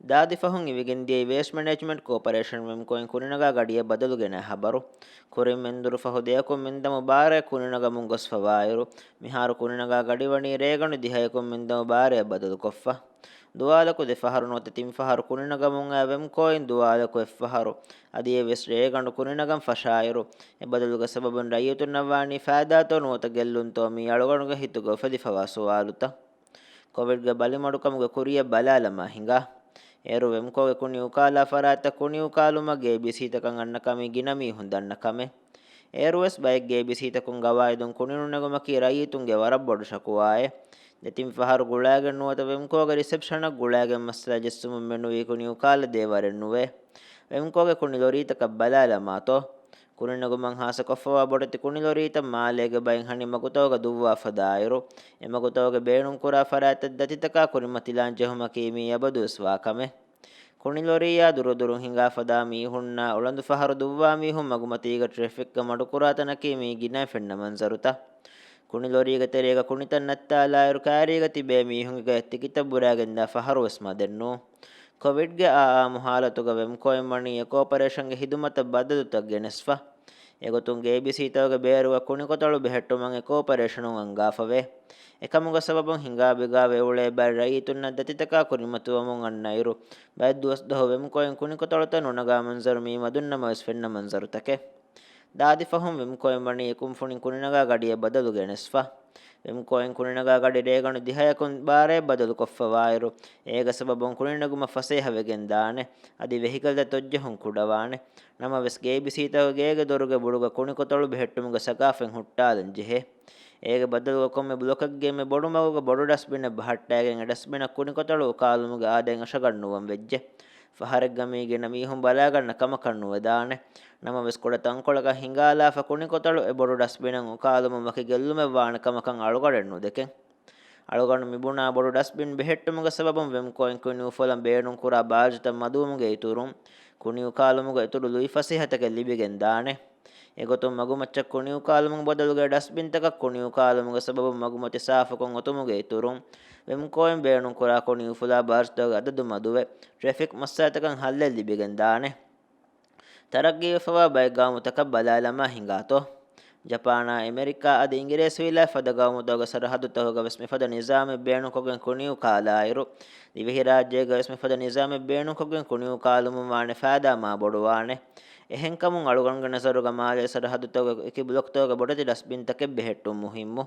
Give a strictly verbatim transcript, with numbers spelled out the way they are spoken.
ދާދި ފަހުން އިވިގެން ދިޔައީ ވޭސްޓް މެނޭޖްމަންޓް ކޯޕަރޭޝަން ވެމްކޯއިން ކުނިނަގާ ގަޑިއަށް ބަދަލު ގެނައި ހަބަރު. ކުރިން މެންދުރު ފަހު ދެޔަކުން މިންދަމު ބާރައަށް ކުނިނަގަމުން ގޮސްފަވާއިރު، މިހާރު ކުނިނަގާ ގަޑި ވަނީ ރޭގަނޑު ދިހަޔަކުން މިންދަމު ބާރައަށް ބަދަލުކޮށްފަ. ދުވާލަކު ދެ ފަހަރު ނުވަތަ ތިން ފަހަރު ކުނިނަގަމުން އައި ވެމްކޯއިން ދުވާލަކު އެއްފަހަރު އަދި އެއްވެސް ރޭގަނޑު ކުނިނަގަން ފަށާއިރު، އެ ބަދަލުގެ ސަބަބުން ރައްޔިތުންނަށް ވާނީ ފައިދާތޯ ނުވަތަ ގެއްލުންތޯ މި އަޅުގަނޑުގެ ހިތުގަ އުފެދިފަވާ ސުވާލުތައް. ކޮވިޑްގެ ބަލިމަޑުކަމުގެ ކުރިއަށް ބަލާލަމާ ހިނގާ. އޭރު ވެމްކޯގެ ކުނި އުކާލާ ފަރާތްތައް ކުނި އުކާލުމަށް ގޭބިސީތަކަށް އަންނަ ކަމީ ގިނަ މީހުން ދަންނަ ކަމެއް. އޭރުވެސް ބައެއް ގޭބިސީތަކުން ގަވާއިދުން ކުނި ނުނެގުމަކީ ރައްޔިތުންގެ ވަރަށް ބޮޑު ޝަކުވާއެއް. ދެތިން ފަހަރު ގުޅާގެން ނުވަތަ ވެމްކޯގެ ރިސެޕްޝަނަށް ގުޅާގެން މައްސަލަ ޖެއްސުމުން މެނުވީ ކުނި އުކާލަދޭ ވަރެއް ނުވޭ. ވެމްކޯގެ ކުނި ލޮރީތަކަށް ބަލާލަމާތޯ؟ ކުނިނެގުމަށް ހާއްސަކޮށްފަވާ ބޮޑެތި ކުނިލޮރީތައް މާލޭގެ ބައިން ހަނި މަގުތަކުގަ ދުއްވާ ފަދައިރު، އެ މަގުތަކުގެ ބޭނުންކުރާ ފަރާތްތައް ދަތިތަކާ ކުރިމަތިލާން ޖެހުމަކީ މީ އަބަދުވެސް ވާ ކަމެއް. ކުނިލޮރީއާ ދުރުދުރުން ހިނގާ ފަދަ މީހުންނާ އުޅަނދު ފަހަރު ދުއްވާ މީހުން މަގުމަތީގަ ޓްރެފިކްގަ މަޑުކުރާ ތަނަކީ މީ ގިނައިން ފެންނަ މަންޒަރުތައް. ކުނިލޮރީގެ ތެރޭގަ ކުނިތައް ނައްތާލާއިރު ކައިރީގަ ތިބޭ މީހުންގެ ގަޔަށް ތިކިތައް ބުރާގެންދާ ފަހަރުވެސް މަދެއްނޫ. ކޮވިޑްގެ އާއާ މުހާލަތުގަ ވެމްކޯއިން ވަނީ އެ ކޯޕަރޭޝަންގެ ހިދުމަތަށް ބައްދަލުތައް ގެނެސްފަ. އެގޮތުން ގޭބިސީތަކުގެ ބޭރުގަ ކުނިކޮތަޅު ބެހެއްޓުމަށް އެ ކޯޕަރޭޝަނުން އަންގާފަވޭ. އެކަމުގެ ސަބަބުން ހިނގާ ބިގާ ވެއުޅޭ ބައެއް ރައްޔިތުންނަށް ދަތިތަކާ ކުރިމަތިވަމުން އަންނައިރު، ބައެއް ދުވަސްދުވަހު ވެމްކޯއިން ކުނިކޮތަޅުތައް ނުނަގާ މަންޒަރު މީ މަދުންނަމަވެސް ފެންނަ މަންޒަރުތަކެއް. ދާދި ފަހުން ވެމްކޯއިން ވަނީ އެ ކުންފުނިން ކުނިނަގާ ގަޑިއަށް ބަދަލު ގެނެސްފަ. ވެމްކޯއިން ކުނިނަގާ ގަޑި ރޭގަނޑު ދިހަޔަކުން ބާރައަށް ބަދަލުކޮށްފަވާއިރު، އޭގެ ސަބަބުން ކުނިނެގުމަށް ފަސޭހަވެގެން ދާނެ. އަދި ވެހިކަލްތައް ތޮއްޖެހުން ކުޑަވާނެ. ނަމަވެސް ގޭބިސީތަކުގެ ގޭގެ ދޮރުގެ ބުޑުގަ ކުނިކޮތަޅު ބެހެއްޓުމުގެ ސަގާފަތް ހުއްޓާލަން ޖެހޭ. އޭގެ ބަދަލުގަ ކޮންމެ ބްލޮކެއްގެ އެންމެ ބޮޑު މަގުގަ ބޮޑު ޑަސްބިނެއް ބަހައްޓައިގެން އެ ޑަސްބިނަށް ކުނިކޮތަޅު އުކާލުމުގެ އާދައިން އަށަގަންނުވަން ވެއްޖެ. ފަހަރެއްގަ މީ ގިނަ މީހުން ބަލާގަންނަ ކަމަކަށް ނުވެދާނެ. ނަމަވެސް ކުޑަ ތަންކޮޅަކަށް ހިނގާލާފަ ކުނިކޮތަޅު އެ ބޮޑު ޑަސްބިނަށް އުކާލުމުން ވަކި ގެއްލުމެއް ވާނެ ކަމަކަށް އަޅުގަނޑެއް ނުދެކެން. އަޅުގަނޑު މިބުނާ ބޮޑު ޑަސްބިން ބެހެއްޓުމުގެ ސަބަބުން ވެމްކޯއިން ކުނި އުފުލަން ބޭނުންކުރާ ބާރުޖަތައް މަދުވުމުގެ އިތުރުން، ކުނި އުކާލުމުގެ އިތުރު ލުއިފަސޭހަތަކެއް ލިބިގެން ދާނެ. އެގޮތުން މަގުމައްޗަށް ކުނި އުކާލުމުގެ ބަދަލުގައި ޑަސްބިންތަކަށް ކުނި އުކާލުމުގެ ސަބަބުން މަގުމަތި ސާފުކޮށް އޮތުމުގެ އިތުރުން، ވެމްކޯއިން ބޭނުންކުރާ ކުނި އުފުލާ ބާރުޖަތަކުގެ އަދަދު މަދުވެ، ޓްރެފިކް މައްސަލަތަކަށް ހައްލެއް ލިބިގެން ދާނެ. ތަރައްގީވެފަވާ ބައެއް ގައުމުތަކަށް ބަލާލަމާ ހިނގާތޯ؟ ޖަޕާނާ އެމެރިކާ އަދި އިނގިރޭސިވިލާ ފަދަ ގައުމުތަކުގެ ސަރަހައްދުތަކުގަވެސް މިފަދަ ނިޒާމެއް ބޭނުންކޮށްގެން ކުނިއުކާލާއިރު، ދިވެހިރާއްޖޭގަވެސް މިފަދަ ނިޒާމެއް ބޭނުންކޮށްގެން ކުނިއުކާލުމުން ވާނެ ފައިދާ މާ ބޮޑުވާނެ. އެހެންކަމުން އަޅުގަނޑުގެ ނަޒަރުގަ މާލޭ ސަރަހައްދުތަކުގެ އެކި ބްލޮކްތަކުގަ ބޮޑެތި ޑަސްބިންތަކެއް ބެހެއްޓުން މުހިއްމު.